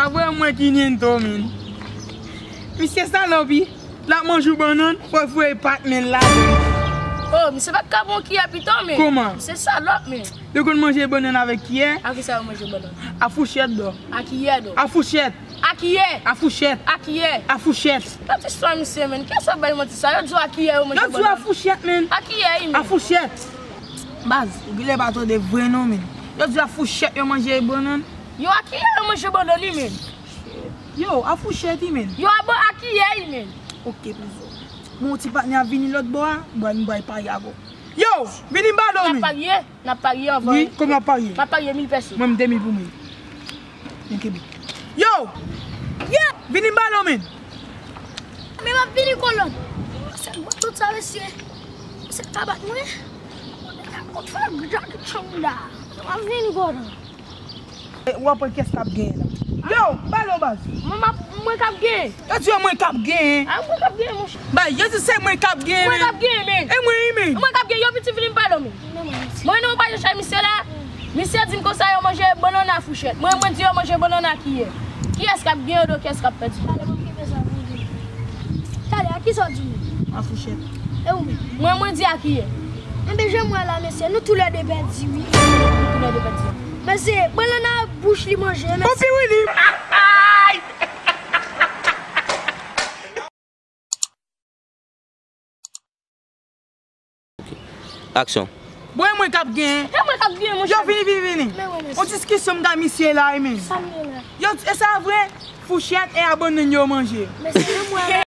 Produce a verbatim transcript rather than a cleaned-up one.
Vre mwen ki nyento, men. Misye salòp, wi. L ap manje yon bannann, fò l foure pat men l ladan. Oh, misye pa t ka pran kiyè pito, men. Kòman? Misye salòp, men. Yo konn manje bannann avèk kiyè? A ki sa yo manje bannann? A fouchèt, dò. A kiyè, dò. A fouchèt. A kiyè? A fouchèt. A kiyè? A fouchèt. Gad istwa misye, men. Kiyès ap bay manti sa? Yo di w a kiyè yo manje bannann. Yo di w a fouchèt, men. A kiyè, wi, men. A fouchèt. Baz, ou genlè pa tande vre non, men. Yo di w a fouchèt yo manje bannann. Yo, a kiyè yo manje bannann, wi, men. Yo, a fouchèt, wi, men. Yo, a bo-, a kiyè, wi, men. Ok, plizo. Bon, ti patnè a vini lòt bò a, m bay, m bay pari avè w. Yo, vini m pale w, men. N ap parye, n ap parye anvan. Wi, kòman n ap parye? M ap parye mil pèso. Mwen, m de mil pou mwen. Men kenbe. Yo! Yeah! Vini m pale w, men. Men m ap vini, kolòn. Se gwo tout sa, mesye. Se ka bat mwen. Kot fè grak chanm la. M ap vini, kolòn. E, w ap wè kiyès k ap genyen la. Yo, pale w, baz. Mwen, m ap, mwen k ap genyen. Yo di yo mwen k ap genyen. A, mwen k ap genyen, monchè. Bay, yo di se mwen k ap genyen, men. Mwen k ap genyen, men. E mwen, wi, men. Mwen k ap genyen, yo piti vini m pale w, men. Mwen non, pa yo chay misye la. Misye di m konsa yo manje bannann a fouchèt. Mwen, mwen di yo manje bannann a kiyè. Kiyès k ap genyen, oubyen kiyès k ap pèdi? Talè, mwen kenbe sa pou ou. Talè, a kisa w di m? A fouchèt. E ou menm? Mwen, mwen di a kiyè. Enben, jan m wè la, mesye, nou toulède pèdi, wi. Nou toulède pèdi. Mesye, bannann nan bouch li manje, mesye. Konpi wi li. Aksyon. Bon, e mwen k ap genyen. E mwen k ap genyen, monchè. Yo, vini, vini, vini. Men mwen, mesye. On diskisyon m gen ak misye la, wi, men. Sa m gen la? Yo, e sa vre? Fouchèt e a bannann yo manje. Mesye, men mwen la.